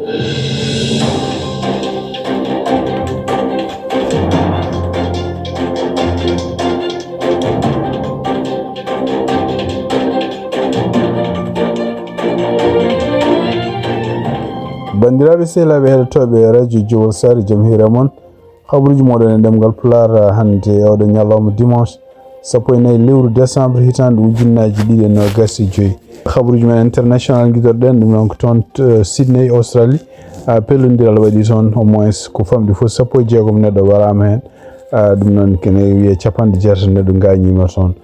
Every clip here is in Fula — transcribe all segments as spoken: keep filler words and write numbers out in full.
Banndiraaɓe sehilaaɓe heɗotooɓe radio Jowol Saare, jam hiira mon. Habaruuji mooɗon e ɗemngal Pulaar, ah, hannde e oɗo ñalawma dimanche, sappo e nayi lewru décembre, hitaande ujunnaaji ɗiɗi e noogas e joy. Habaruuji men international ngiɗorɗen ɗum noon ko toon to Sydney, Australie. Ah, pellondiral waɗi toon, au moins ko famɗi fof sappo e jeegom neɗɗo waraama heen. Ah, ɗum noon kene wiyee capanɗe jeetati neɗɗo ngaañiima toon.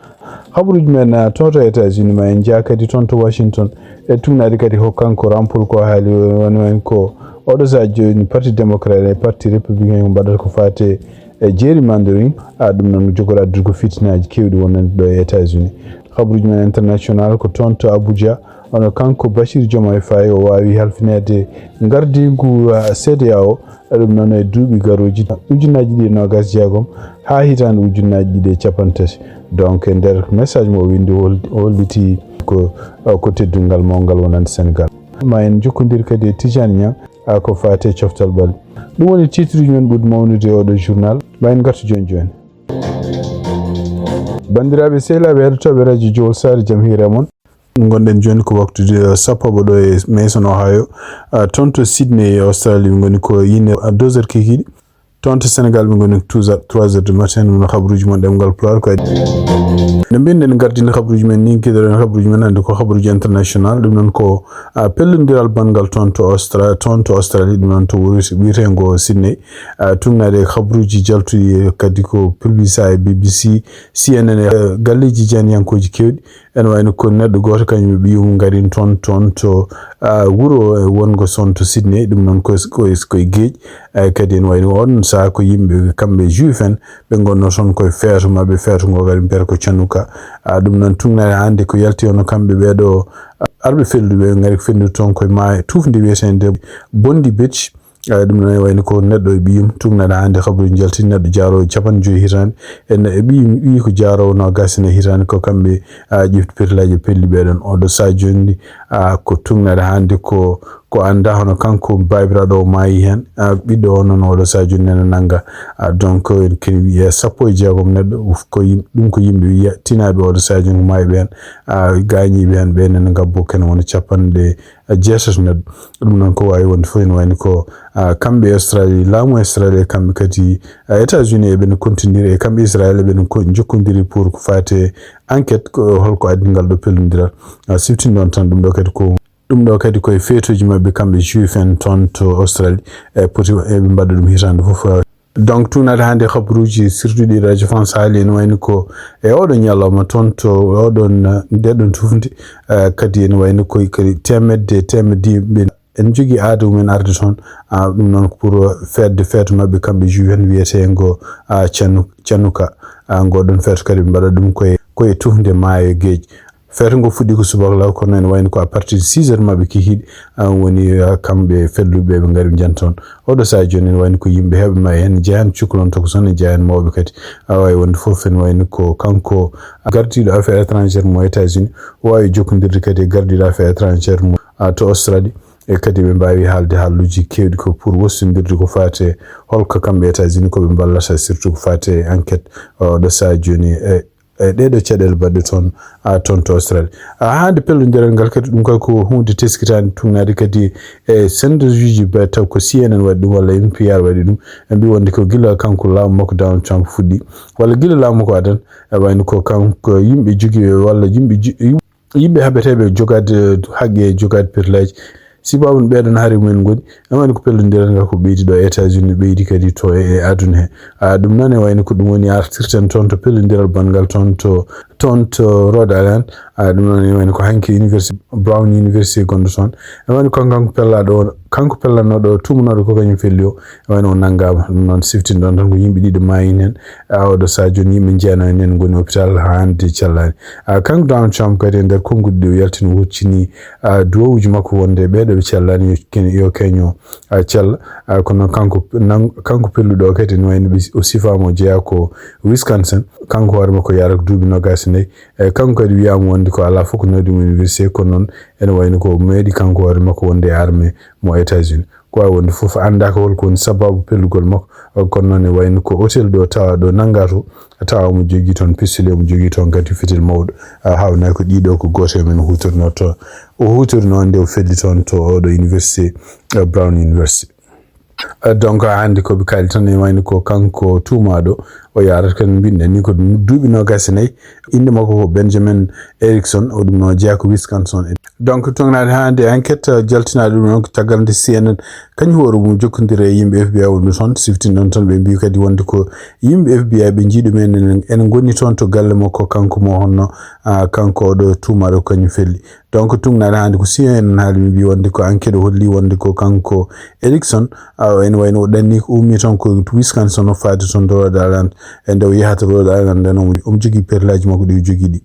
Habaruuji men, ah, to, to États-Unis, ma en njah kadi toon to Washington. E tuugnaade kadi ko kanko Rand Paul ko haali, woni, woni ko oɗo sahaa jooni Parti Démocrate e Parti Républicain ko mbaɗata ko faate e gerrymandering, ah, ɗum noon jogora addude ko fitinaaji keewɗi wonande ɗo e États-Unis. Habaruuji men international ko toon to Abuja, hono kanko Bachir Diomaye Faye o waawi halfineede ngardiigu, ah, C D A O, ɗum noon e duuɓi garooji ujunnaaji ɗiɗi e noogas jeegom haa hitaande ujunnaaji ɗiɗi e cappanɗe tati. Donc, e nder message mo o winndi, o hol-, o holliti ko, ko teddungal mawngal wonande Senegal. Ma en njokkondir kadi e Tijani Niang, a, ko faati e coftal ɓalli. Ɗum woni titre uji men ɓurɗi mawnude e oɗo journal. Ma en ngartu jooni jooni. Banndiraaɓe sehilaaɓe heɗotooɓe radio Jowol Saare, jam hiira mon. Ngonɗen jooni ko waktude, eh, sappo ɗo e Mason, Ohio. Ah, toon to Sydney e Australie, ɓe ngoni ko yine, ah, deux heures kikiiɗe. Toon to Senegal, ɓe ngoni trois heures, trois heures du matin. Ɗum no habaruuji mon ɗemngal Pulaar ko adi. No mbinɗen, gardini habaruuji men ni, kiɗoɗen habaruuji men hannde ko habaruuji international. Ɗum noon ko, ah, pellondiral banngal toon to Austra-, toon to Australie, ɗum noon to wuro wiyeteengo Sydney. Ah, tuugnaade e habaruuji jaltuɗi kadi ko publisa e B B C, C N N e, eh, galleeji jeyaniyankooji keewɗi. Ene wayno ko neɗɗo gooto kañum e ɓiyum ngarin toon, toon to, ah, wuro, eh, wongo toon to Sydney. Ɗum noon ko, ko, ko e geej. Eh, kadi ene wayno oon sahaa ko yimɓe kamɓe juif en, ɓe ngonno toon koye feeto maɓɓe, feeto ngo kadi mbiyata ko Chanukah. Ah, ɗum noon tuugnaade hannde ko yalti hono kamɓe ɓeeɗo, ah, arɓe felluɓe ngari ko fennude toon koye maayo tuufnde wiyeteende Bondi Beach. Eh, ɗum noon wayno ko neɗɗo e ɓiyum tuugnaade hannde habaruuji jalti neɗɗo jaaroowo capanɗe joyi hitaande. En e ɓiyum, ɓiyi ko jaaroowo noogas e nayi hitaande, ko kamɓe, ah, ƴefti pirlaaji pelli ɓee ɗoon. Oɗo sahaa jooni, ah, ko tuugnaade hannde ko, ko annda hono kanko baabiraaɗo o maayi heen, ah, ɓiɗɗo o noon oɗo sahaa jooni nena nannga. Ah, donc, en kene wiyee sappo e jeegom neɗɗo, uf, ko yim-, ɗum ko yimɓe wiya tinaaɓe oɗo sahaa jooni ko maayi ɓeen, ah, gaañiiɓe heen ɓe nena ngabbo kene wona capanɗe jeetati neɗɗo. Ɗum noon ko waawi wonde fof ene wayno ko, ah, kamɓe e Australie, laamu Australie e kamɓe kadi, ah, États-Unis eɓe no kontindiri e kamɓe Israël eɓe no ko-, njokkondiri pour ko faati e enquête ko holko addi ngal ɗo pellondiral. Ah, siftin ɗoon tan ɗum ɗo kadi ko, ɗum ɗo kadi koye feetooji maɓɓe kamɓe juif en toon to Australie e poti eɓe mbaɗa ɗum hitaande fof. Donc, tuugnaade hannde habaruuji, surtout ɗi Radio France haali, ene wayno ko e oɗo ñalawma toon to oɗon, eh, ndeɗon tufnde, eh, kadi ene wayno koye kadi teemedde, teemedde yimɓe ene njogii aada mumen arde toon. Ah, ɗum noon ko pour feetde feeto maɓɓe kamɓe juif en wiyeteengo, ah, Chanu-, Chanukah. Ah, ngoɗon feeto kadi ɓe mbaɗa ɗum koye, koye tufnde maayo geej. Feere ngo fuɗɗi ko subaka law, kono ene wayno ko à partir de six heures maɓɓe kikiiɗe, ah, woni, ah, kamɓe felluɓe ɓe ngari ɓe njanti toon. Oɗo sahaa jooni ene wayno ko yimɓe heewɓe ma heen njeyan, cukalon tokoson, ene njeyan mawɓe kadi. Awa e wonde fof ene wayno ko kanko gardiiɗo affaire étrangère mo États-Unis, o waawi jokkondirde kadi e gardiiɗo affaire étrangère mo, ah, to Australie. E kadi ɓe mbaawi haalde haaluuji keewɗi ko pour wostondirde ko faati e holko kamɓe États-Unis ko ɓe mballata, surtout ko faati e enquête, ah, oɗo sahaa jooni e e ɗee ɗoo caɗeele baɗɗe toon, ah, toon to Australie. Ah, hannde pellondiral ngal kadi, ɗum kadi ko huunde teskitaande, tuugnaade kadi e senderuuji ba-, taw ko C N N waɗi ɗum walla N P R waɗi ɗum. Ɓe mbii wonde ko gila kanko laamu makko Donald Trump fuɗɗi, walla gila laamu makko adan, e wayno ko kanko yimɓe jogiiɓe walla yimɓe jo-, yimɓe haɓeteeɓe jogaade haqqe, jogaade pirlaaji. Sibu amen ɓeeɗon hari mumen ngoni, amen ko pellondiral ngal ko ɓeydi ɗo e États-Unis, ɓeydi kadi to e, e aduna he. Ah, ɗum noon e wayno ko ɗum woni artirten toon to pellondiral banngal toon to, toon to Rhode Island. Ah, ɗum noon e wayno ko hanki University, Brown University gonɗo toon. E wayno ko kanko pellaaɗo o, kanko pellanooɗo o, tuumanooɗo ko kañum felli o, e wayno o nanngaama. Ɗum noon siftinɗon tan ko yimɓe ɗiɗo maayi heen. Ah, oɗo sahaa jooni yimɓe jeenayo heen ngoni hôpital haa hannde callaani. Ah, kanko Donald Trump kadi e nder konnguɗi ɗi o yaltini o huccini, ah, duwawuuji makko wonde ɓeeɗo ɓe callaani yo ken-, yo keño, ah, cella. Ah, kono kanko nan-, kanko pelluɗo o kadi ene wayno ɓe, o sifaama o jeyaa ko Wisconsin. Kanko hoore makko yaara ko duuɓi noogaas e nayi. E kanko kadi wiyaama wonde ko alaa fof ko nawdi mo université, kono noon ene wayno ko meeɗi kanko hoore makko wonde e armée mo États-Unis. Ko waawi wonde fof anndaaka hol ko woni sababu pellugol makko, kono noon e wayno ko hôtel ɗo tawa ɗo nannga to, tawa omo jogii toon pistolet, omo jogii toon kadi fitel mawɗo, ah, haawnaa ko ɗiɗo ko gooto e men huutornoo to, o huutornoo nde o felli toon to oɗo université, ah, Brown University. Ah, donc, haa hannde ko ɓe kaali tan e wayno ko kanko tuumaaɗo, o yaarata kan mbiɗen ni ko duuɓi noogaas e nayi, innde makko ko Benjamin Erickson, o ɗum noon jeyaa ko Wisconsin. Donc, tugnaade haa hannde enquête, ah, jaltinaade ɗum noon ko caggal nde C N N kañum hoore mum jokkondiri e yimɓe F B I wonɓe toon, siftini ɗon tan ɓe mbii kadi wonde ko yimɓe F B I ɓe njii ɗum en, en, en ngoni toon to galle makko kanko mo honno, ah, kanko oɗo tuumaaɗo kañum felli. Donc, tugnaade hannde ko C N N haali mi mbii wonde ko enquête holli wonde ko kanko Erickson, ah, ene wayno o ɗanni ko ummi toon ko Wisconsin o faade toon to Rhode Island, e nde o yahata Rhode Island nden omo, omo jogii perlaaji makko ɗi o jogii ɗi.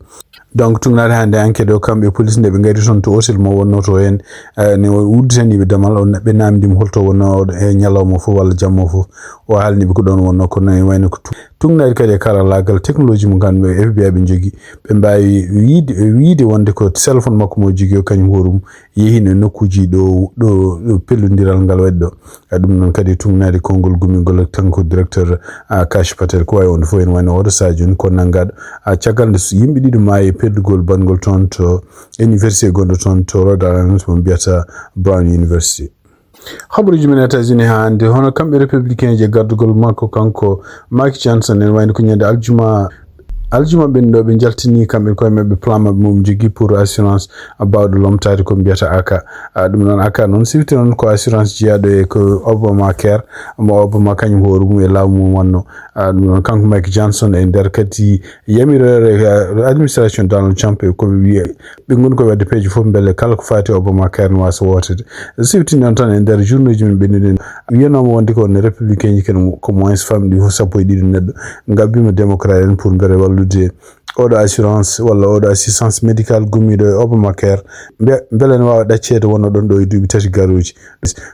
Donc, tugnaade hannde enquête o, kamɓe police nde ɓe ngari toon to hôtel mo wonnoo to heen, eh, ne o udditanii ɓe damal, o na-, ɓe naamndii mo holto wonnoo oɗo e ñalawma fof walla jamma fof. O haalni ɓe ko ɗoon wonnoo, kono ne wayno ko tu-, tugnaade kadi e karallaagal technologie mo ngannduɗaa F B I ɓe njogii. Ɓe mbaawi wiyde, wiyde wonde ko téléphone makko mo jogii o kañum hoore mum yehiino e nokkuuji ɗo, ɗo, ɗo pellondiral ngal waɗi ɗo. Ah, ɗum noon kadi tugnaade konngol gummingol kanko directeur, ah, Kash Patel, ko waawi wonde fof ene wayno oɗo sahaa jooni ko nanngaaɗo, ah, caggal nde s-, yimɓe ɗiɗo maayi e pellugol banngol toon to université gonɗo toon to Rhode Island mo mbiyata Brown University. Habaruuji men États-Unis haa hannde, hono kamɓe républicain ji e gardugol makko kanko Mike Johnson, ene wayno ko ñande aljuma, aljuma ɓen ɗo ɓe njaltini kamɓe koye maɓɓe plan maɓɓe mo ɓe njogii pour assurance, ah, baawɗo lomtaade ko mbiyata aka. Ah, ɗum noon aka noon siwti noon ko assurance jeyaaɗo e ko Obamacare, mo Obama kañum hoore mum e laamu mum wonno. Ah, ɗum noon kanko Mike Johnson e nder kadi yamiroore, ah, administration Donald Trump e ko ɓe wiya ɓe ngoni koye waɗde peeje fof mbele kala ko faati Obamacare ne waasa wootede. Siwti noon tan e nder journée ji men ɓennuɗen, wiyanooma wonde ko on républicain ji ken ko moins famɗi fof sappo e ɗiɗo neɗɗo ngabbima démocrate en pour mbele wallude oɗo assurance walla oɗo assistance médicale gummiiɗo e Obamacare, mbe-, mbele ne waawa ɗacceede wonno ɗon ɗo e duuɓi tati garooji.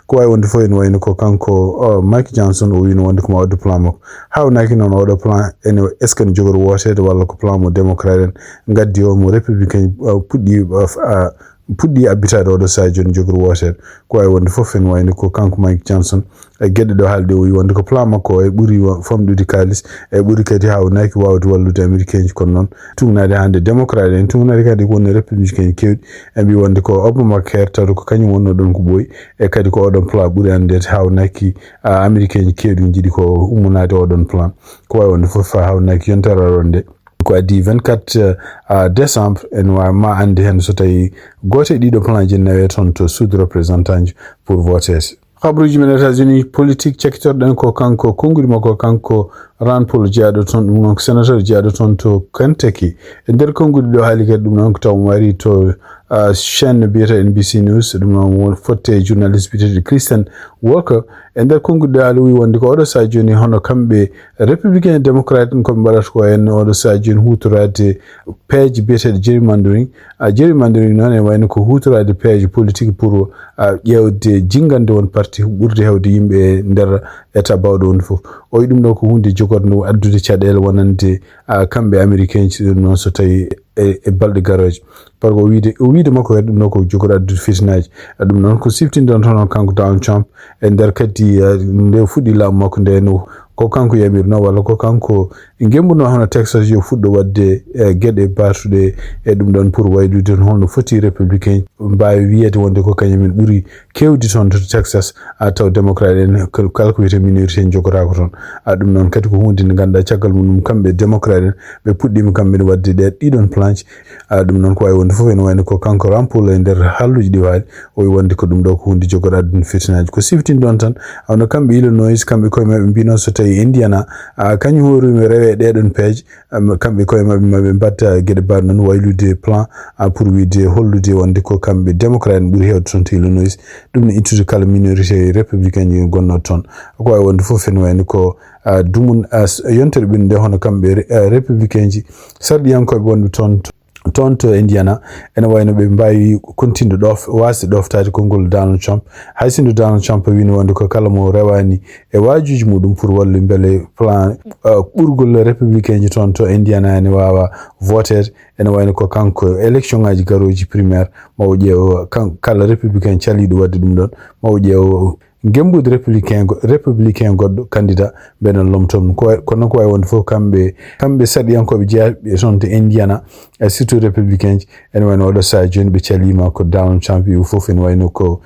Ko waawi wonde fof ene wayno ko kanko, o, Mike Johnson o wiino wonde ko ma wadde plan makko. Haawnaki noon oɗo plan ene, est-ce que ne jogori wooteede walla ko plan mo démocrate en ngaddi o mo républicain, uh, puɗɗi, uh, f-, uh, puɗɗi abbitaade oɗo sahaa jooni jogori wooteede. Ko waawi wonde fof ene wayno ko kanko Mike Johnson e geɗe ɗo haalde o wi wonde ko plan makko o e ɓuri wa-, famɗude kaalis e ɓuri kadi haawnaki waawde wallude Americain ji kono noon tugnaade hannde démocrate en tugnaade kadi ko woni républicain ji keewɗi e mbi wonde ko Obamacare tato ko kañum wonno ɗon ko ɓooyi e kadi ko oɗon plan ɓuri anndeede haawnaki, ah, Americain ji keewɗi njiɗi ko ummunaade oɗon plan. Ko waawi wonde fof fa haawnaki yontere aroore nde. Ko adii vingt-quatre, ah, décembre, en waawi ma anndi heen so tawi gooto e ɗiɗo plan ji nawe toon to Sud représentant ji pour voter. Habaruuji men États-Unis politique cakkitorɗen ko kanko, konnguɗi makko kanko Rand Paul jeyaaɗo toon, ɗum noon ko sénateur jeyaaɗo toon to Kentucky. E nder konnguɗi ɗo haali kadi ɗum noon ko taw mo ari to, ah, chaîne mbiyetee N B C News, ɗum noon won fotte e journaliste biyeteeɗo Kristen Welker. E nder konnguɗi ɗo haali o wi wonde ko oɗo sahaa jooni hono kamɓe républicain e démocrate en ko ɓe mbaɗata ko en oɗo sahaa jooni huutoraade peeje biyeteeɗe gerrymandering. Ah, gerrymandering noon e wayno ko huutoraade peeje politique pour, ah, ƴeewde jinngande won parti ɓurde heewde yimɓe e nder état baawɗo wonde fof. O wi ɗum ɗo ko huunde jogorde nde addude caɗeele wonande, ah, kamɓe Americain ji ɗum noon so tawi e, e balɗe garooje. Par que o wiide, o wiide makko kadi ɗum ɗo ko jogori addude fitinaaji. Ah, ɗum noon ko siftinde on toon kanko Donald Trump e nder kadi, ah, nde fuɗɗi laamu makko nde no ko kanko yamirno walla ko kanko ngemmbuno hono Texas yo fuɗɗo waɗde, eh, geɗe baatuɗe e ɗum ɗon pour waylude holno foti républicain mbaawi wiyeede wonde ko kañum en ɓuri keewdi toon to Texas, a taw démocrate en kal-, kala ko wiyetee minorité en jogotaako toon. A ɗum noon kadi ko huunde nde ngannduɗaa caggal mum ɗum kamɓe démocrate en ɓe puɗɗiima kamɓe ne waɗde ɗe ɗiɗon planche. A ɗum noon ko waawi wonde fof ene wayno ko kanko Rand Paul e nder halluuji ɗi waali o wi wonde ko ɗum ɗo ko huunde jogorɗo addude fitinaaji. Ko siftinde ɗon tan, hono kamɓe Illinois, kamɓe koye maɓɓe mbino so tawi Indiana, a, kañum hoore mum rewe ɗeɗon peeje, am, kamɓe koye maɓɓe maɓe mbatta geɗe mbaɗ noon waylude plan, a, pour wiide hollude wonde ko kamɓe démocrate en ɓuri heewde toon to Illinois. Ɗum ne ittude kala minorité républicain ji gonnoɗo toon. Ko waawi wonde fof ene wayno ko, a, dumun, a, s-, yontere ɓinnde hono kamɓe re-, a, républicain ji sarɗiyankooɓe wonɓe toon to toon to Indiana, ene wayno ɓe mbaawi kontinude ɗoof, waasde ɗooftaade konngol Donald Trump. Hay sinno Donald Trump wiino wonde ko kala mo rewaani e waajuuji muɗum pour wallu mbele plan, uh, ɓurgol républicain ji toon to Indiana ene waawa voteede, ene wayno ko kanko élection ngaji garooji primaire ma o ƴeew kan-, kala républicain caliiɗo waɗde ɗum ɗoon, ma o ƴeew ngembude républicain go-, républicain goɗɗo candidat mbeɗen lomto ɗum. Ko way-, kono ko wawi wonde fof kamɓe, kamɓe saɗiyankooɓe jeyaɓe toon to Indiana, e surtout républicain ji, ene wayno oɗo saha jooni ɓe caliima ko Donald Trump, ɓe fof ene wayno ko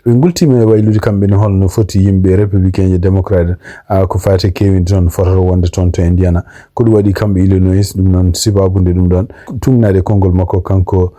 ɓe ngultiima e waylude kamɓe ne holno foti yimɓe républicain e démocrate en, a, ko faati e kewinde toon fotata wonde toon to Indiana. Ko ɗum waɗi kamɓe Illinois, ɗum noon sibabude ɗum ɗoon, tugnaade konngol makko kanko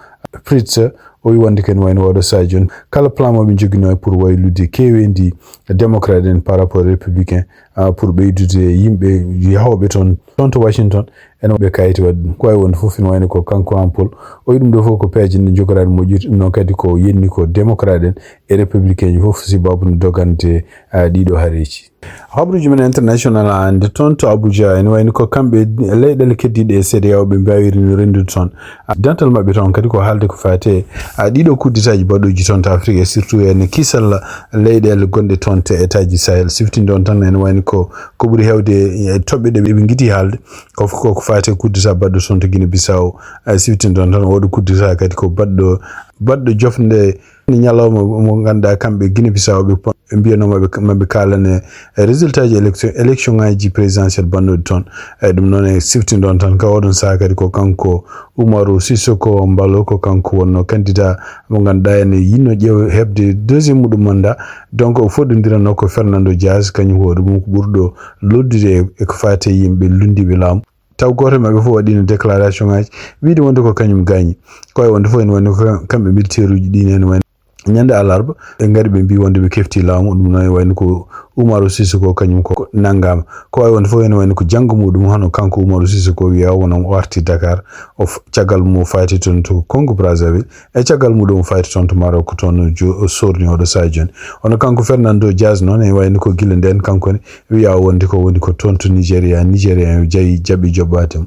Fritz, o wi wonde ko ene wayno oɗo saha jooni kala plan mo ɓe njoginoo pour waylude kewindi démocrate en par rapport républicain, a, pour ɓeydude yimɓe yahooɓe toon, toon to Washington, ene ɓe kayiti waɗde ɗum. Ko wawi wonde fof ene wayno ko kanko Ron Paul. O wi ɗum ɗo fof ko peeje ɗe njogoraade moƴƴude, ɗum noon kadi ko yenni ko démocrate en e républicain ji fof sibabude dogande, a, ɗiɗo hareeji. Habruuji men international hannde toon to Abuja, ene wayno ko kamɓe leyɗeele keddiiɗe e C D A O ɓe mbaawiri no renndude toon. A, dental maɓɓe toon kadi ko haalde ko faati e, a, ɗiɗo coup d'État ji baɗɗooji toon to Afrique, e surtout en kisal leyɗeele gonɗe toon to État ji Sahel. Siftinde on tan, ene wayno ko, ko ɓuri heewde e toɓɓe ɗe ɓe ngiɗi haalde, ko, ko, ko faati e coup d'État baɗɗo toon to Guinée Bissau. A, siftinde on tan, oɗo coup d'État kadi ko baɗɗo, baɗɗo jofnde ñalawma mo ngannduɗaa kamɓe Guinée Bissau ɓe po-, ɓe mbiyanoo maɓe, maɓe kaalane résultat ji élection, élection ngaji présidentielle bannoɗi toon. Eyyi, ɗum noon e siftinde on tan ka oɗon saha kadi ko kanko Umaru Sissoco Embaló, ko kanko wonno candidat mo ngannduɗaa ene yinno ƴeew heɓde deuxième muɗum mandat. Donc o foɗondirano ko Fernando Dias, kañum hoore mum ko ɓurɗo loddude e, e ko faati e yimɓe lunndiiɓe laamu. Taw gooto e maɓɓe fof waɗiino déclaration ngaji wiide wonde ko kañum gaañi. Ko wawi wonde fof ene wayno ko kamɓe militaire uji ɗi ene wayno ñande alarba ɓe ngari ɓe mbi wonde ɓe kefti laamu, ɗum noon e wayno ko Umaru Sissoco kañum ko nanngaama. Ko wawi wonde fof ene wayno ko janngo muɗum hono kanko Umaru Sissoco wiya wona o arti Dakar, o f-, caggal mum o fayti toon to Congo Brazzaville, e caggal muɗum o fayti toon to Maroc, ko toon o jo-, o sorni oɗo saha jooni. Hono kanko Fernando Dias noon ene wayno ko gila ndeen kanko ne wiya wonde ko woni ko toon to Nigeria, Nigeria en jayi jaɓi joɓɓaade mo.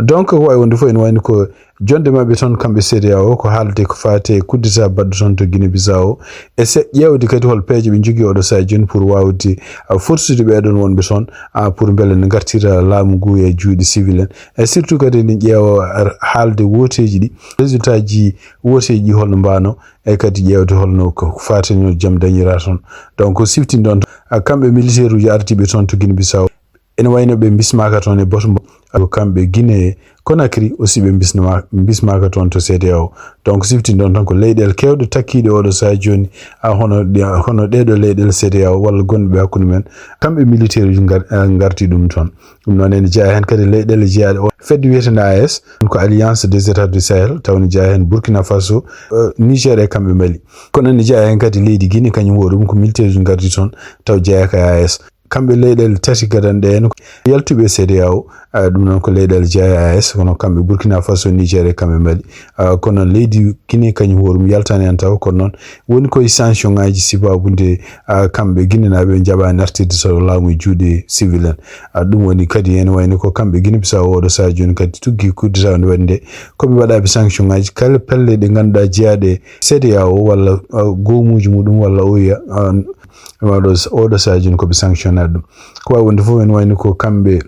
Donc ko wawi wonde fof ene wayno ko jonde maɓɓe toon kamɓe C D A O ko haalde ko faati e coup d'État baɗɗo toon to Guinée Bissau, e se ƴeewde kadi hol peeje ɓe njogii oɗo saha jooni pour waawde, a, forsude ɓeɗon wonɓe toon, a, pour mbele ne ngartira laamu ngu e juuɗe civil en, e surtout kadi ne ƴeewa ar-, haalde wooteeji ɗi, résultat ji wooteeji ɗi holno mbaano, e kadi ƴeewde holno ko faatino jam dañira toon. Donc siftinde on, a, kamɓe militaire uji ardiiɓe toon to Guinée Bissau. Ene wayno ɓe bismaaka toon e boto mbo, ko kamɓe Guinée Conakry aussi ɓe bisma-, bismaaka toon to C D A O. Donc siftinde on tan ko leyɗeele keewɗe takkiiɗe oɗo saha jooni, a, hono ɗe-, hono ɗeɗo leyɗeele C D A O walla gonɓe hakkunde men, kamɓe militaire uji ngar-, a, ngarti ɗum toon. Ɗum noon ene jeyaa heen kadi leyɗeele jeyaaɗe o fedde wiyeteende A E S, ko Alliance des États du Sahel, taw ne jeyaa heen Burkina Faso, eh, Niger e kamɓe Mali. Kono ene jeyaa heen kadi leydi Guinée, kañum hoore mum ko militaire uji ngardi toon, taw jeyaaka e A E S. Kamɓe leyɗeele tati gadanɗe heen ko yaltuɓe C D A O, a, ɗum noon ko leyɗeele jeyaa A E S, kono kamɓe Burkina Faso, Niger e kamɓe Mali. A, kono leydi Guinée kañum hoore mum yaltaani heen taw, kono noon woni koye sanction ngaji sibabude, a, kamɓe Guinée naaɓe ɓe njaɓaani artirde so laamu e juuɗe civil en. A, ɗum woni kadi ene wayno ko kamɓe Guinée Bissau oɗo saha jooni kadi tuggi coup d'État nde waɗi nde, ko ɓe mbaɗaaɓe sanction ngaji kala pelle ɗe ngannduɗaa jeyaaɗe C D A O walla, a, goomuuji muɗum walla O U A, a, Waɗo s-, oɗo saha jooni ko ɓe sanctionnaade ɗum. Ko wawi wonde fof ene wayno ko kamɓe,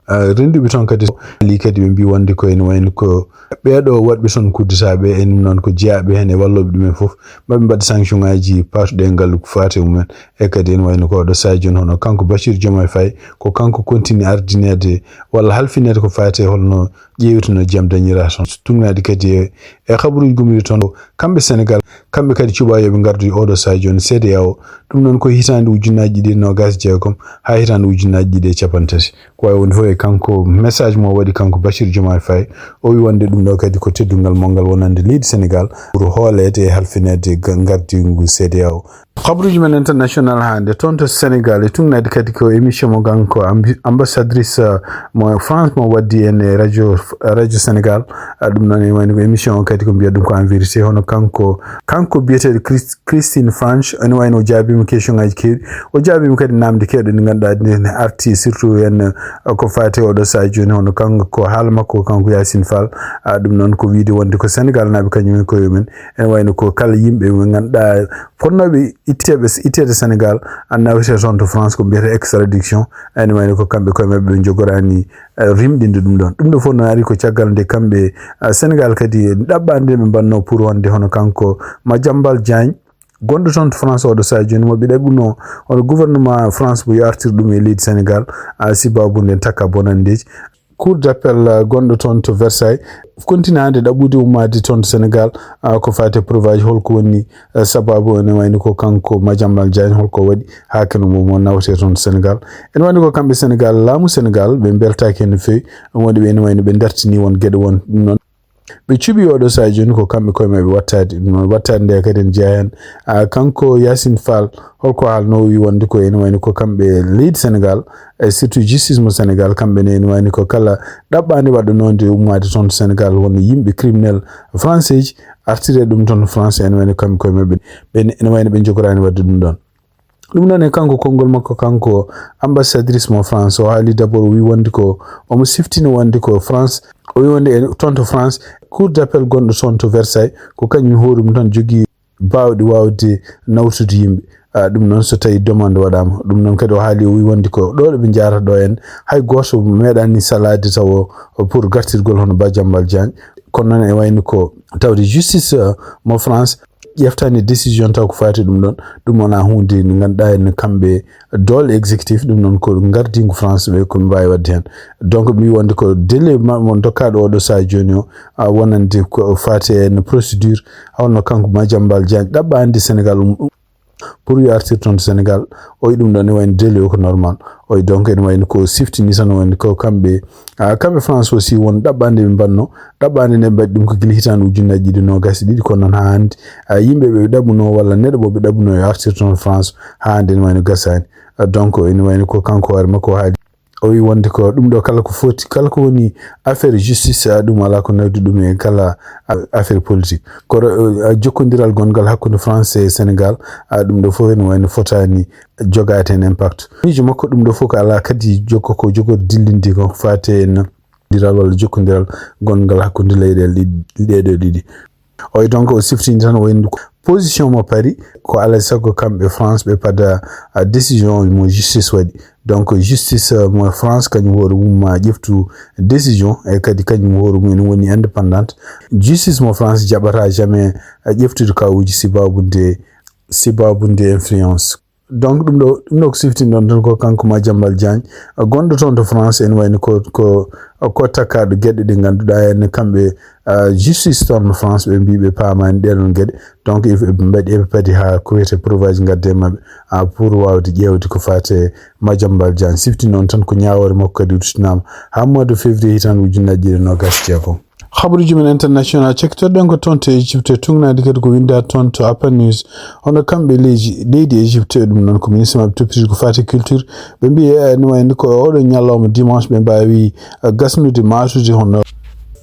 ah, rennduɓe toon kadi, li kadi ɓe mbi wonde ko ene wayno ko ɓeeɗo waɗɓe toon coup d'État ɓe, en noon ko jeyaɓe heen e walloɓe ɗumen fof, maɓe mbaɗ sanction ngaji patuɗe e ngal ko faati e mumen. E kadi ene wayno ko oɗo saha jooni hono kanko Bassirou Diomaye Faye, ko kanko continue ardineede walla halfineede ko faati e holno ƴeewtuno jam dañira toon. So tugnaade kadi e, e kabaruuji gomɗiiɗi toon, kamɓe Senegal, kamɓe kadi cuɓaa yo ɓe ngardu e oɗo saha jooni C D A O. Ɗum noon ko hitaande ujunnaaji ɗiɗi e noogaas e jeegom haa hitaande ujunnaaji ɗiɗi e cappanɗe tati. Ko wawi wonde fof e kanko message mo waɗi kanko Bassirou Diomaye Faye, o wi wonde ɗum ɗo kadi ko teddungal mo ngal wonande leydi Senegal pour hooleede e halfineede ga-, ngardiigu C D A O. Kabaruuji men international hannde toon to Senegal e tugnaade kadi ko émission mo kanko ambi-, ambassadrice, uh, mo France mo waddi en e radio, radio Senegal. Uh, ɗum noon e wayno ko émission o kadi Kadi ko mbiyata ɗum ko en vérité, hono kanko, kanko biyeteeɗo Christ-, Christine Franch, ene wayno o jaabiima question ngaji keewɗi. O jaabiima kadi namde keewɗe ɗe ngannduɗaa ɗe ne arti, surtout en, eh, ko faati oɗo sahaa jooni, hono kanko ko haala makko kanko Yacine Fall. Ah, ɗum noon ko wiide wonde ko Sénégal naaɓe kañum en koye mumen. Ene wayno ko kala yimɓe ɓe ngannduɗaa fotnooɓe itteeɓe, itteede Sénégal, a nawete toon to France ko mbiyata extradiction. Ene wayno ko kamɓe koye maɓɓe ɓe njogoraani eh, rimɗinde ɗum ɗoon. Ɗum ɗo fof noon ari ko caggal nde kamɓe, eh, Sénégal kadi ɗaɓɓaande nde ɓe mbaɗnoo pour wonde hono kanko Madiambal Diagne, gonɗo toon to France oɗo sahaa jooni, mo ɓe ɗaɓɓunoo hono gouvernement France mo yo artir ɗum e leydi Sénégal, ah, sibabu nden takka bonanndeeji. Cour d'appel, eh, gonɗo toon to Versailles, continue hannde ɗaɓɓude ummaade toon to Sénégal, ah, ko faati e preuve aji holko woni, eh, sababu ene wayno ko kanko Madiambal Diagne holko waɗi haa kene mo, mo nawete toon to Sénégal. Ene wayno ko kamɓe Sénégal, laamu Sénégal, ɓe mbeltaaki heen no feewi. Ɗum waɗi ɓe ene wayno ɓe dartini won geɗe won. Ɗum noon, ɓe cuɓii oɗo sahaa jooni ko kamɓe koye maɓɓe wattaade. Ɗum noon, wattaade nde kadi ene jeyaa heen, ah, kanko Yacine Fall, holko haalnoo, o wii wonde ko ene wayno ko kamɓe leydi Sénégal, e surtout justice mo Sénégal, kamɓe ne ene wayno ko kala ɗaɓɓaande waɗɗonoonde ummaade toon to Sénégal, wonno yimɓe criminel français ji, artire ɗum toon France, ene wayno kamɓe koye maɓɓe, ɓe ene wayno ɓe njogoraani waɗde ɗum ɗoon. Ɗum noon e kanko konngol makko, kanko ambassadrice mo France, o haali d'abord, o wii wonde ko omo siftini wonde ko France, o wii wonde e toon to France, cour d'appel gonɗo toon to Versailles, ko kañum hoore mum tan jogii baawɗe waawde nawtude yimɓe. Ah, ɗum noon so tawii demande waɗaama. Ɗum noon kadi o haali, o wii wonde ko ɗo ɗo ɓe njaarata ɗo en, hay gooto meeɗaani salaade tawo pour gartirgol hono Madiambal Diagne. Kono noon e wayno ko tawde justice, eh, mo France ƴeftaani décision taw ko faati ɗum ɗoon. Ɗum wonaa huunde nde ngannduɗaa en kamɓe doole exécutif, ɗum noon ko ngardiingu France ɓe ko ɓe mbaawi waɗde heen. Donc, mi wonde ko délai ma-, mo dokkaaɗo oɗo sahaa jooni o, a, wonande ko faati e no procédure, holno kanko Madiambal Diagne ɗaɓɓaande Sénégal um, um, pour yo artir toon to Sénégal, oy ɗum ɗoon ne wayno délai o ko normal. Oy donc ene wayno ko siftini tan wonde ko kamɓe, a, kamɓe France aussi won ɗaɓɓaande ɓe mbaɗno, ɗaɓɓaande nde mbaɗi ɗum ko gila hitaande ujunnaji ɗiɗi noogas e ɗiɗi, kono noon haa hannde, a, yimɓe ɓe ɓe ɗaɓɓunoo walla neɗɗo mo ɓe ɗaɓɓunoo yo artir toon France, haa hannde ene wayno gasaani. A, donc ene wayno ko kanko hoore makko o haali. O wi wonde ko ɗum ɗo kala ko foti, kala ko woni affaire justice, a, ɗum alaa ko nawdi ɗum e kala, a, affaire politique. Kono, a, jokkondiral gonngal hakkunde France e Sénégal, a, ɗum ɗo fof ene wayno fotaani jogaade heen impact. Miijo makko ɗum ɗo fof ko alaa kadi jokko ko jogorde dillinde ko faati e jokkondiral walla jokkondiral gonngal hakkunde leyɗeele ɗiɗi, ɗee ɗo ɗiɗi. Oy donc o siftini tan o wayno ko position mo Paris, ko alaa e sago kamɓe France ɓe pada, a, décision mo justice waɗi. Donc justice, a, mo France kañum hoore mum ma ƴeftu décision, e kadi kañum hoore mum ene woni indépendante. Justice mo France jaɓata jamais, a, ƴeftude kawuuji sibabu nde, sibabu nde influence. Donc ɗum ɗo, ɗum ɗo ko siftini ɗon tan ko kanko Madiambal Diagne, a, gonɗo toon to France, ene wayno ko, ko, ko takkaaɗo geɗe ɗe ngannduɗaa en kamɓe, a, justice toon no France ɓe mbii ɓe paamaani ɗee ɗoon geɗe. Donc eɓe mbaɗi, eɓe padi haa ko wiyetee preuve aji ngadde e maɓɓe, a, pour waawde ƴeewde ko faati e Madiambal Diagne. Siftini noon tan ko ñaawoore makko kadi udditinaama haa mois de février hitaande ujunnaji ɗiɗi e noogas e jeegom. Habaruuji men international, cekkitorɗen ko toon to Égypte, tuugnaade kadi ko winndaa toon to Apa News. Hono kamɓe leydi, leydi Égypte, ɗum noon ko ministre maɓɓe toppitiri ko faati culture. Ɓe mbii, eh, no wayno ko oɗo ñalawma dimanche ɓe mbaawi, eh, gasnude maatude hono.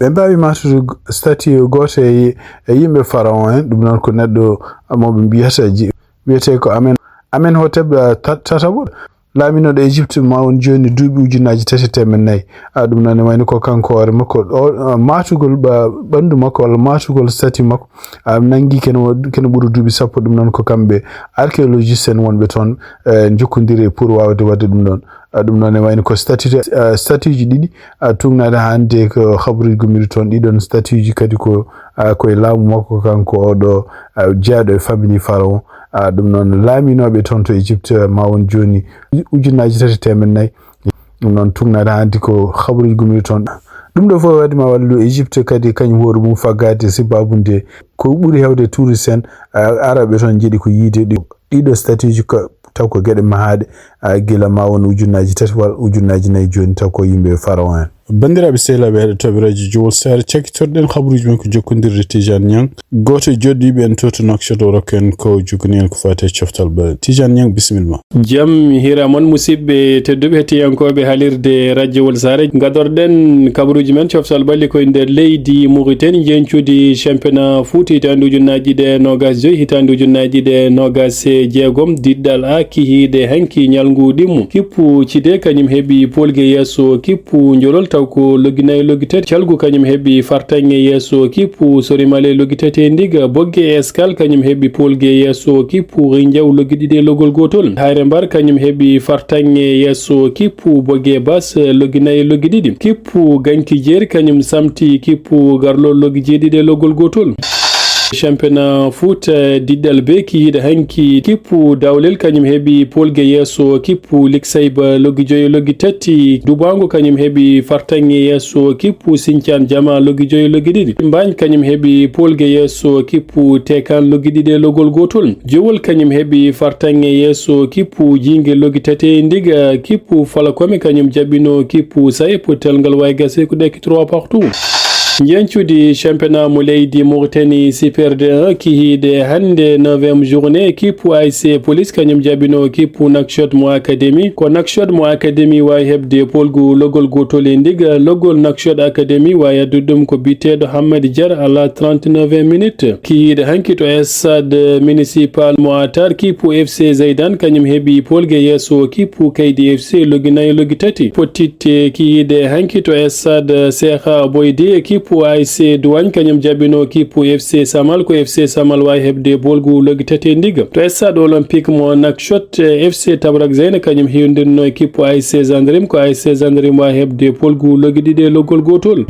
Ɓe mbaawi maatude statue gooto e, e yimɓe pharaon en, ɗum noon ko neɗɗo mo ɓe mbiyata ji-, wiyetee ko Amen, Amenhotep, eh, ta-, tataɓo. Laaminooɗo Égypte ma won jooni duuɓi ujunnaaji tati e teemeɗɗe nayi. A, ɗum noon ne wayno ko kanko hoore makko, o, a, maatugol ɓa-, ɓanndu makko walla maatugol statue makko, a, nanngi kene wo-, kene ɓuri duuɓi sappo. Ɗum noon ko kamɓe archéologiste en wonɓe toon, e, njokkondiri pour waawde waɗde ɗum ɗoon. A, ɗum noon ne wayno ko statue, a, statue ji ɗiɗi, a, tuugnaade hannde ko habaruuji gummiiɗi toon. Ɗiɗon statue ji kadi ko, a, ko e laamu makko kanko oɗo, a, jeyaaɗo e famille pharaon. A, ɗum noon laaminooɓe toon to Égypte ma won jooni ujunnaaji tati e teemeɗɗe nayi. Ɗum noon tuugnaade hannde ko habaruuji gummiiɗi toon. Ɗum ɗo fof waɗi ma wallu Égypte kadi kañum hoore mum faggaade sibabu nde ko ɓuri heewde touriste en, a, arooɓe toon njiɗi ko yiide ɗi-, ɗiɗo statue ji ko taw ko geɗe mahaaɗe, a, gila ma won ujunnaaji tati walla ujunnaaji nayi jooni taw ko yimɓe pharaon en. Banndiraaɓe sehilaaɓe heɗotooɓe radio Jowol Saare, cakkitorɗen habaruuji men ko jokkondirde Tijaan Ñang, gooto e joɗɗiiɓe en to to Nouakchott, o rokka en ko jokkude en ko faati e coftal ɓaleeɓe. Tijaan Ñang, bisimilla ma. Jam hiira mon, musidɓe tedduɓe hettiyankooɓe haalirde radio Jowol Saare. Ngadorɗen habaruuji men coftal ɓalli ko e nder leydi Mauritanie, njeñcudi championnat Fuuta hitaande ujunnaaji ɗiɗi e noogaas e joy, hitaande ujunnaaji ɗiɗi e noogaas e jeegom, diɗɗal A, kihiiɗe hanki ñalngu ɗimmu. Kippu Cide kañum heɓi polge yeeso kippu Njolol, taw ko loggi nayi loggi tati. Calgu kañum heɓi fartaŋŋe yeeso kippu Sorimale loggi tati e ndiga. Bogge Eskal kañum heɓi polge yeeso kippu Rinjaw loggi ɗiɗi e loggol gootol. Hayre Mbar kañum heɓi fartaŋŋe yeeso kippu Bogge Bas loggi nayi loggi ɗiɗi. Kippu Ganki Jeeri kañum samti kippu Garlol loggi jeeɗiɗi e loggol gootol. Championnat Fuuta diɗɗal B kihiiɗe hanki, kippu Dawlel kañum heɓi polge yeeso kippu Liksayba loggi joyi e loggi tati. Dubaango kañum heɓi fartaŋŋe yeeso kippu Sincaan Jama loggi joyi e loggi ɗiɗi. Mbaañ kañum heɓi polge yeeso kippu Tekan loggi ɗiɗi e loggol gootol. Jowol kañum heɓi fartaŋŋe yeeso kippu Jiinge loggi tati e ndiga. Kippu Falakome kañum jaɓɓino kippu Saye, pottal ngal wayi gasi ko ɗekki trois partout. Njeñcudi championnat mo leydi Mauritanie Super D un kihiiɗe hannde neuvième journée, kippu A S C Police kañum jaɓɓino kippu Nouakchott mo Académie. Ko Nouakchott mo Académie wayi heɓde polgu loggol gootol e ndiga. Loggol Nouakchott Académie wayi addude ɗum ko biyeteeɗo Hamad Diar à la trente-neuvième minute. Kihiiɗe hanki to stade municipal mo Atar, kippu F C Zaydan kañum heɓi polge yeeso kippu Kaydi F C loggi nayi loggi tati. Pottitte kihiiɗe hanki to stade Cheikh Boydi, kippu A S C Douane kañum jaɓɓino kippu F C Samal, ko F C Samal wayi heɓde polgu loggi tati e ndiga. To stade olympique mo Nouakchott, F C Tabrak Zeyne kañum hiwdirno e kippu A S C Gendarme, ko A S C Gendarme wayi heɓde polgu loggi ɗiɗi e loggol gootol.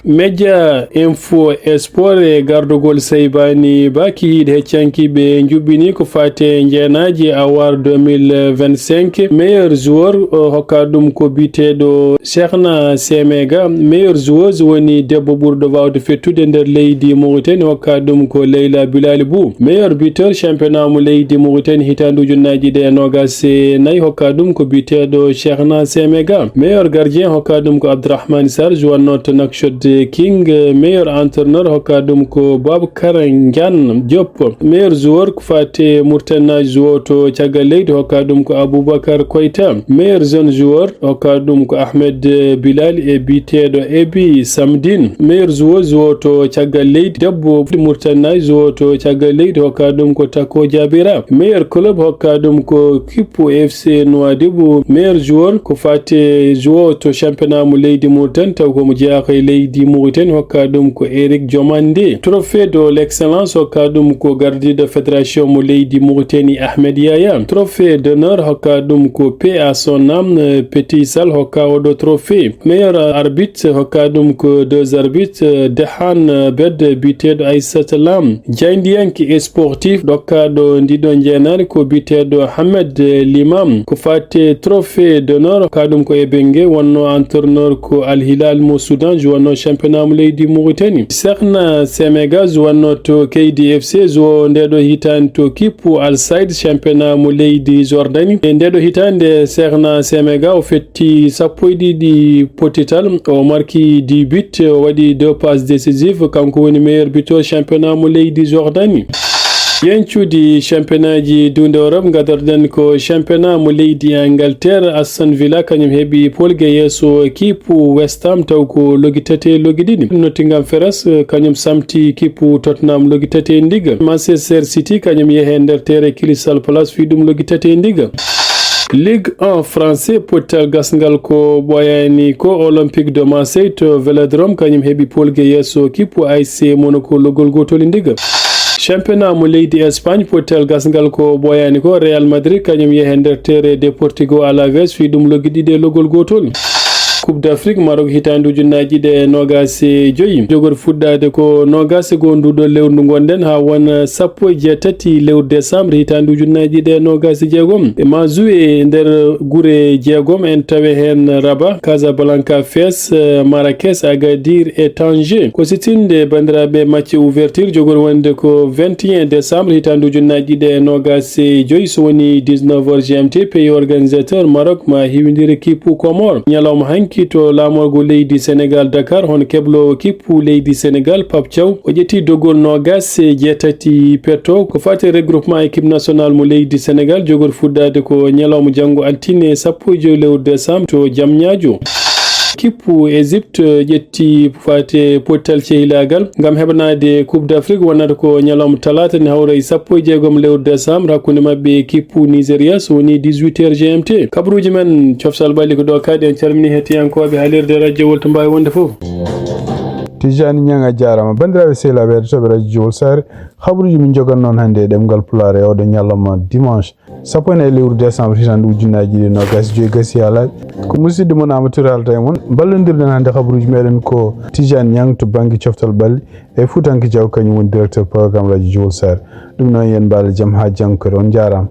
Media Info Sport e gardogol Seybani Ba, kihiiɗe heccanki ɓe njuɓɓini ko faati e njeenaaji Awar deux mille vingt-cinq. Meilleur joueur, o hokka ɗum ko biyeteeɗo Cheikhna Semega. Meilleur joueuse woni debbo ɓurɗo waawde fettude nder leydi Mauritanie, hokka ɗum ko Leyla Bilali Bou. Meilleur buteur championnat mo leydi Mauritanie hitaande ujunnaaji ɗiɗi e noogaas e nayi, hokka ɗum ko biyeteeɗo Cheikhna Semega. Meilleur gardien hokka ɗum ko Abdourahmane Sarr, joueur noto Nouakchott King. Meilleur entraîneur hokka ɗum ko Babacar Ndian Diop. Meilleur joueur ko faati Mauritanie joueur to caggal leydi, hokka ɗum ko Aboubacar Koita. Meilleur jeune joueur hokka ɗum ko Ahmed Bilal e biyeteeɗo Ebi Samdin. Meilleur joueur joueur to caggal leydi debbo Mauritanie joueur to caggal leydi, hokka ɗum ko Tako Jabira. Meilleur club hokka ɗum ko kippu F C Nouadhibou. Meilleur joueur ko faati joueur to championnat mo leydi Mauritanie, taw ko mo jeyaa e leydi Mauritanie, hokka ɗum ko Eric Diomandé. Trophée de l'excellence hokka ɗum ko gardiiɗo fédération mo leydi Mauritanie Ahmed Yaya. Trophée d'honneur hokka ɗum ko paix à son âme, Petit Sall hokka oɗo trophée. Meilleur arbitre hokka ɗum ko deux arbitres, Dehan Bed biyeteeɗo Aissata Lam. Jaayndiyanke sportif ɗokkaaɗo ndiɗo njeenaari ko biyeteeɗo Ahmed Limam. Ko faati trophée d'honneur, hokka ɗum ko Ebenge, wonno entraîneur ko Al Hilal mo Soudan, joueur no championnat mo leydi Mauritanie. Cheikhna Semega, joueur no to Kaydi F C, joueur ndeɗo hitaande to kippu Al Said, championnat mo leydi Jordanie. E ndeɗo hitaande, Cheikhna Semega o fetti sappo e ɗiɗi pottital, o marki dix buts, o waɗi deux passes décisives, kanko woni meilleur buteur championnat mo leydi Jordanie. Yeñcuuji championnatji duunde Europe, ngadorɗen ko championnat mo leydi Angleterre. Aston Villa kañum heɓi polge yeeso kippu West Ham, taw ko loggi tati e loggi ɗiɗi. Nottingham Forest, eh, kañum samti kippu Tottenham loggi tati e ndiga. Manchester City kañum yehi e nder tere Crystal Palace, fii ɗum loggi tati e ndiga. Ligue un français, pottal gasngal ko ɓooyaani ko Olympique de Marseille to Vélodrome, kañum heɓi polge yeeso kippu A S C Monaco loggol gootol e ndiga. Championnat mo leydi Espagne, pottal gasngal ko ɓooyaani ko Real Madrid, kañum yehi e nder tere Deportivo Alaves, fii ɗum loggi ɗiɗi e loggol gootol. Coupe d'Afrique Maroc hitaande ujunnaaji ɗiɗi e noogaas e joyi. Jogori fuɗɗaade ko noogaas e goo nduɗo lewru ndu ngonɗen haa wona sappo e jeetati lewru décembre hitaande ujunnaaji ɗiɗi e noogaas e jeegom. E ma jouer e nder gure jeegom, en tawe heen Rabat, Casablanca, Fès, Marrakech, Agadir e Tanger. Ko sitinde banndiraaɓe match ouverture jogori wonde ko vingt et un décembre hitaande ujunnaaji ɗiɗi e noogaas e joyi, so woni dix-neuf heures G M T, pays organisateur Maroc ma hiwindire kippu Comores. Ñalawma hanki To laamorgo leydi Senegal Dakar, hono kebloowo kippu leydi Senegal Pape Thiaw, o ƴetti dogol noogas e jeetati petto ko faati regroupement équipe nationale mo leydi Senegal, jogori fuɗɗaade ko ñalawma janngo altine sappo e joy lewru décembre to Diamniadio. Kippu Égypte ƴetti faate pottal cehilaagal ngam heɓanaade Coupe d'Afrique, wonata ko ñalawma talaata ne hawra e sappo e jeegom lewru décembre hakkunde maɓɓe e kippu Nigeria, so woni dix-huit heures G M T. Kabaruuji men coftal ɓalli ko ɗo kadi. En calmini hettiyankooɓe halirde radio Wolto Mbawi wonde fof. Tijani Ñang, a jaarama. Banndiraaɓe sehilaaɓe heɗotooɓe radio Jowol Saare, habaruuji min njogan noon hannde e ɗemngal Pulaar e oɗo ñalawma dimanche sappo e nayi lewru décembre hitande ujunnaaji ɗiɗi e noogas e joyi gasi haa laaɓi. Ko musidɗo mon Amadou Touré haalta e mon. Mballondirɗen hannde habaruuji meɗen ko Tijani Ñang to bannge coftal ɓalli e Fuutanke Jaw, kañum woni directeur programme radio Jowol Saare. Ɗum noon, yen mbaalo jam haa janngo kadi. On njaaraama.